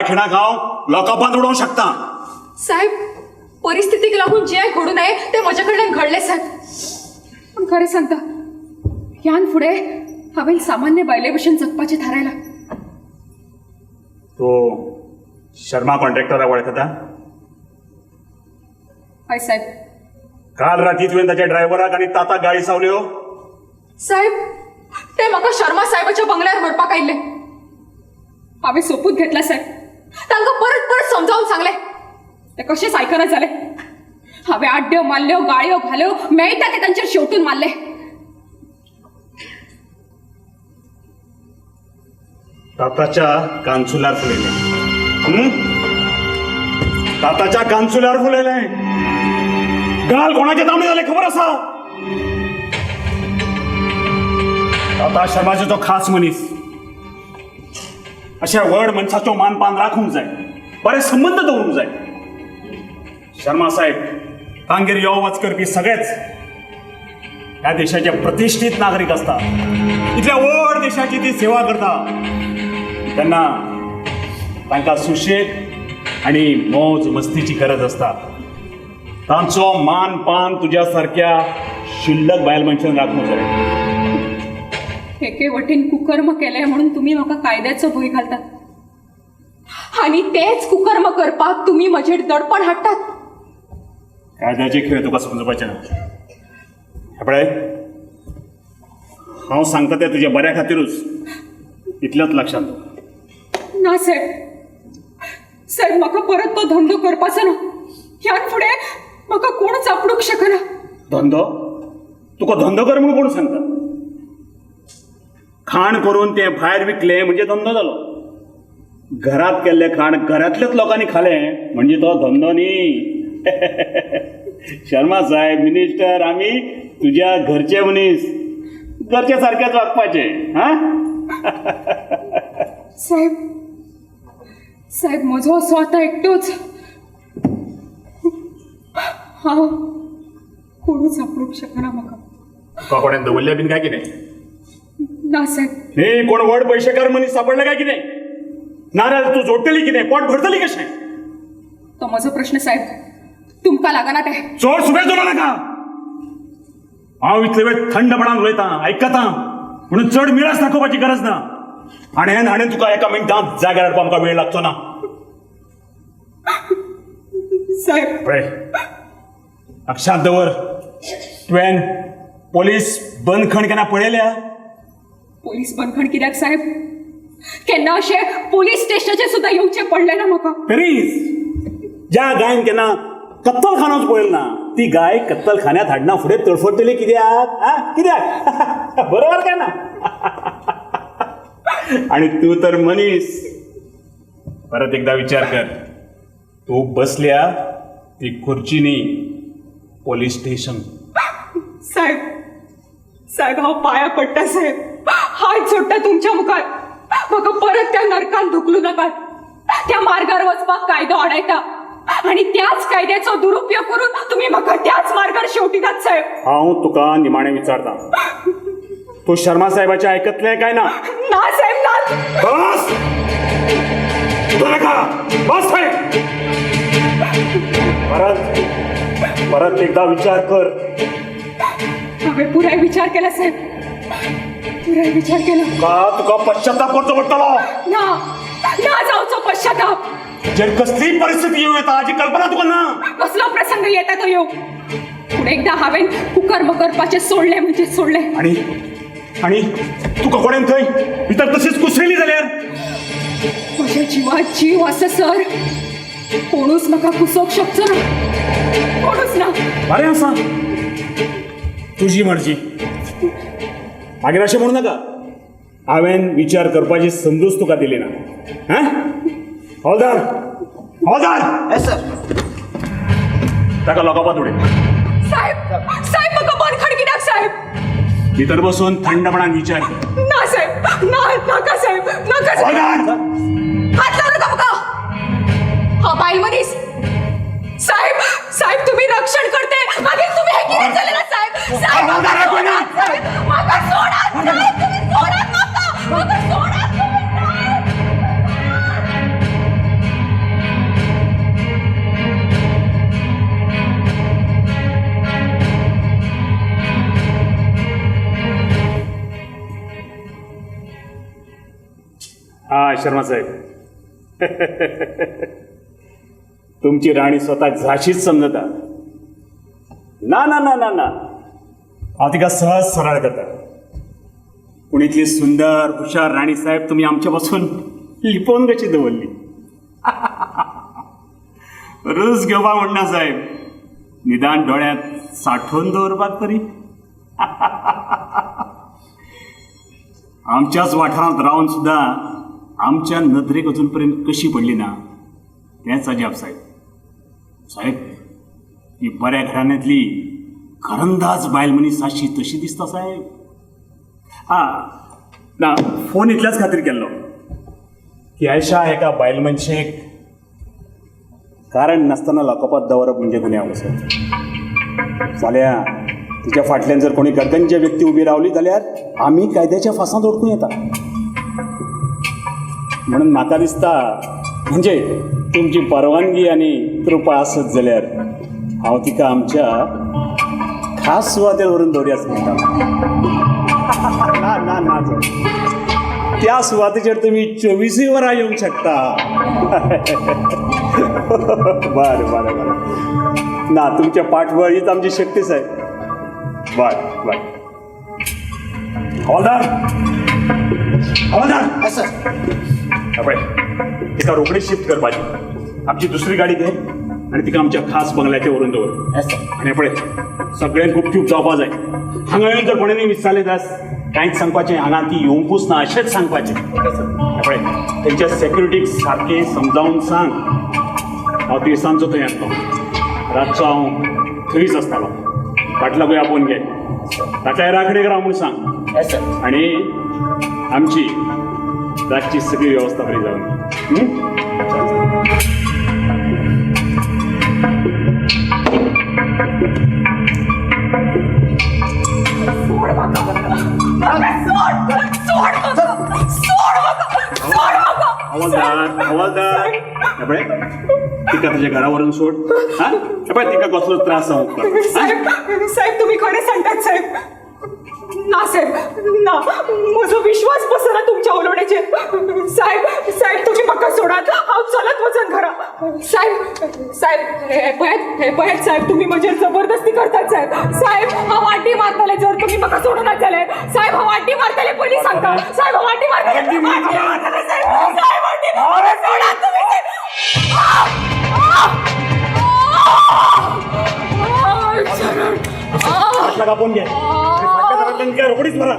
खिणाक हांव लॉकअपांत उडोवंक शकता. साहेब, परिस्थितीक लागून जें घडूं नये तें म्हज्या कडल्यान घडलें साहेब. पूण खरें सांगता, ह्यान फुडें हांवें सामान्य बायले भशेन जगपाचें थारायलां. तो शर्मा कॉन्ट्रॅक्टराक वळखता? हय साहेब. काल राती तुवें ताच्या ड्रायव्हराक आनी ताताक गाळी सावल्यो. साहेब, ते म्हाका शर्मा साहेबाच्या बंगल्यार व्हरपाक आयिल्ले. हांवें सोपूत घेतला साहेब. तांकां परत परत समजावन सांगलें, ते कशेंच आयकना जाले. हांवें आड्ड्यो मारल्यो, गाळयो घाल्यो, मेळटा ते तांचेर शेवटून मारले. ताताच्या कानसुलार फुलयलें, हं? ताताच्या कानसुलार फुलयलें. गाल कोणाचे तांबडे जाले खबर आसा? ताता शर्माचो तो खास मनीस. अशा व्हड मनशाचो मानपान राखूंक जाय, बरे संबंद दवरूंक जाय. शर्मा साहेब तांगेर यो वच करपी सगळेच ह्या देशाचे प्रतिश्ठीत नागरीक आसता. इतल्या व्हड देशाची ती सेवा करता तेन्ना तांकां सुशेग आनी मौज मस्तीची गरज आसता. तांचो मान पान तुज्या सारक्या शिल्लक बायल मनशान राखूंक जाय. एके वटेन कुकर्म केलें म्हणून तुमी म्हाका कायद्याचो भंय घालतात आनी तेच कुकर्म करपाक तुमी म्हजेर दडपण हाडटात. कायद्याचे खेळ तुका समजुपाचे ना. हे पळय, हांव सांगता तें तुज्या बऱ्या खातीरूच, इतलेंच लक्षांत दवर. ना साहेब, साहेब, म्हाका परत तो धंदो करपाचो ना. ह्यान फुडें म्हाका कोणच आपडूंक शकना. धंदो? तुका धंदो कर म्हणून कोण सांगता? खाण करून तें भायर विकलें म्हणजे धंदो जालो. घरात केल्लें खाण घरांतल्याच लोकांनी खालें म्हणजे तो धंदो न्ही. शर्मा साहेब, मिनिस्टर, आमी तुज्या घरचे मनीस, घरच्या सारकेच वागपाचे. हां. साहेब, साहेब, म्हजो असो आतां एकटोच. हांव कोणूच आपडूंक शकना म्हाका. तुका कोणें दवरलें बीन काय कितें? ना साहेब. न्ही, कोण व्हड पयशेकार मनीस सापडले काय कितें? नाजाल्यार तूं जोडटली कितें? पोट भरतली कशें? तो म्हजो प्रश्न साहेब, तुमकां लागना तें. चड सुबेज उलोवं नाका. हांव इतले वेळ थंडपणान उलयतां, आयकतां म्हणून चड मिरास दाखोवपाची गरज ना. आनी हाणें तुका एका मिनटांत जाग्यार हाडपाक आमकां वेळ लागचो ना. साहेब. पळय, लक्षांत दवर, तुवें पोलीस बंदखण केन्ना पळयल्या? पोलीस बंदखण कित्याक साहेब? केन्ना अशें पोलीस स्टेशनाचेर सुद्दां येवचें पडलें ना म्हाका. तरीच ज्या गायन केन्ना कत्तलखानोच पळयलो ना, ती गाय कत्तलखान्यात हाडना फुडें तडफडटली कित्याक? आ, कित्याक? बरोबर काय ना? आणि तू तर मनीस, परत एकदा विचार कर. तू बसल्या ती खुर्ची न्ही, पोलीस स्टेशन. साहेब, साहेब, हांव पांया पडटा साहेब, हात जोडटा तुमच्या मुखार. म्हाका परत त्या नरकान धुकलू नाकात. त्या मार्गार वचपाक कायदो आडायता आनी त्याच कायद्याचो दुरुपयोग करून तुमी म्हाका त्याच मार्गार शेवटितात साहेब. हांव तुका निमाणें विचारता, तूं शर्मा साहेबाचें आयकतलें काय ना? ना साहेब, ना. बस, तुझं नका, बस थंय. परत परत एकदा विचार कर. हांवें पुराय विचार केला साहेब, पुराय विचार केला. का तुका पश्चाताप करचो पडटलो. ना, ना जावचो पश्चाताप. जर कसलीय परिस्थिती येऊ येता हाची कल्पना तुका ना. कसलो प्रसंग येता तो येवं, पूण एकदां हांवें कुकर्म करपाचें सोडलें म्हणजे सोडलें. आणि आणि तुका कोणेन थंय भितर तशीच कुसयली जाल्यार? म्हज्या जिवात जीव आसा सर, कोणूच म्हाका कुसोवंक शकचो ना, कोणूच ना. बरें आसा, तुजी मर्जी. मागीर अशें म्हणू नाका हांवें विचार करपाची संदूच तुका दिली ना. हां, हवलदार, हवलदार. Yes sir. ताका लॉकअपात उडय. साहेब, साहेब, म्हाका बंदखण कित्याक साहेब? भितर बसून थंडपणान विचार कर. ना साहेब, ना, नाका साहेब, नाका साहेब. हवलदार. हात लावू नका म्हाका. हा बायल मनीस साहेब. साहेब, तुम्ही रक्षण करते, मागीर तुम्ही हे कितें चलयलां साहेब? साहेब, म्हाका सोडात साहेब, म्हाका सोडात साहेब, तुम्ही सोडात म्हाका, म्हाका सोडात तुम्ही साहेब. शर्मा साहेब, तुमची राणी स्वतः झाशीच समजता. ना ना ना ना ना, हांव तिका सहज सरळ करता. पूण इतली सुंदर हुशार राणी साहेब तुमी आमच्या पासून लिपोवन कशी दवरली? रूस घेवपा म्हणना साहेब, निदान डोळ्यांत साठोवन दवरपाक तरी. आमच्याच वाठारांत रावन सुद्दां आमच्या नदरेक अजून पर्यंत कशी पडली ना तेंच अजाप साहेब. साहेब, ही बऱ्या घराण्यांतली घरंदाज बायल मनीस आसची तशी दिसता साहेब. हां ना, फोन इतल्याच खातीर केल्लो की अशा एका बायल मनशेक कारण नासतना लॉकअपात दवरप म्हणजे गुन्यांव असो. फाल्यां तिच्या फाटल्यान जर कोणी गडगंज व्यक्ती उबी रावली जाल्यार आमी कायद्याच्या फासांत ओडकूं येता. म्हणून म्हाका दिसता म्हणजे तुमची परवानगी आनी कृपा आसत जाल्यार हांव तिका आमच्या खास सुवातेर व्हरून दवरयाच म्हणटा. ना ना ना सर, त्या सुवातेचेर तुमी 24 वरां येवंक शकता. बरें बरें बरें, ना तुमच्या पाठबळ हीच आमची शक्ती साहेब. बरें बरें. हवालदार, हवालदार. सर. पळय, तिका रोखडीच शिफ्ट करपाची. आमची दुसरी गाडी घे आनी तिका आमच्या खास बंगल्याचेर व्हरून दवर. आनी पळय, सगळ्यांक गुपचूप जावपा जाय. हांगा येवन जर कोणें विचारलें जाल्यार कांयच सांगपाचें, हांगा ती येवंकूच ना अशेंच सांगपाचें. पळय, तेंच्या सेक्युरिटीक सारकें समजावन सांग. हांव तिळसांजचो थंय येतलो, रातचो हांव थंयच आसतालो. पाटलाकूय आपोवन घे, ताकाय राखणेक राव म्हूण सांग. आनी आमची रातची सगळी वेवस्था बरी जावन. सोड म्हाका, म्हाका सोड, सोड म्हाका, सोड म्हाका, सोड म्हाका. हवालदार, हवालदार, हे पळय, तिका तुज्या घरा व्हरून सोड. हा, हे पळय, तिका कसलो त्रास जावंक नाका. साहेब, साहेब, तुम्ही खरें सांगतात साहेब? ना साहेब ना, म्हजो विश्वास बसना तुमच्या उलोवण्याचेर. साहेब, साहेब, तुम्ही म्हाका सोडात, हांव चलत वचन घरा. साहेब, साहेब, हे पळयात, हे पळयात साहेब, तुम्ही म्हजेर जबरदस्ती करतात साहेब. साहेब, हांव आड्डी मारतले जर तुम्ही म्हाका सोडूनात जाल्यार. साहेब, हांव आड्डी मारतले, पयलीं सांगता. साहेब, हांव आड्डी मारतले, आड्डी मारतले साहेब. साहेब, आड्डी, सोडात तुम्ही साहेब. पाटलाक आपोवन घे. फाटल्या घरांतल्यान तिका रोखडीच भरा.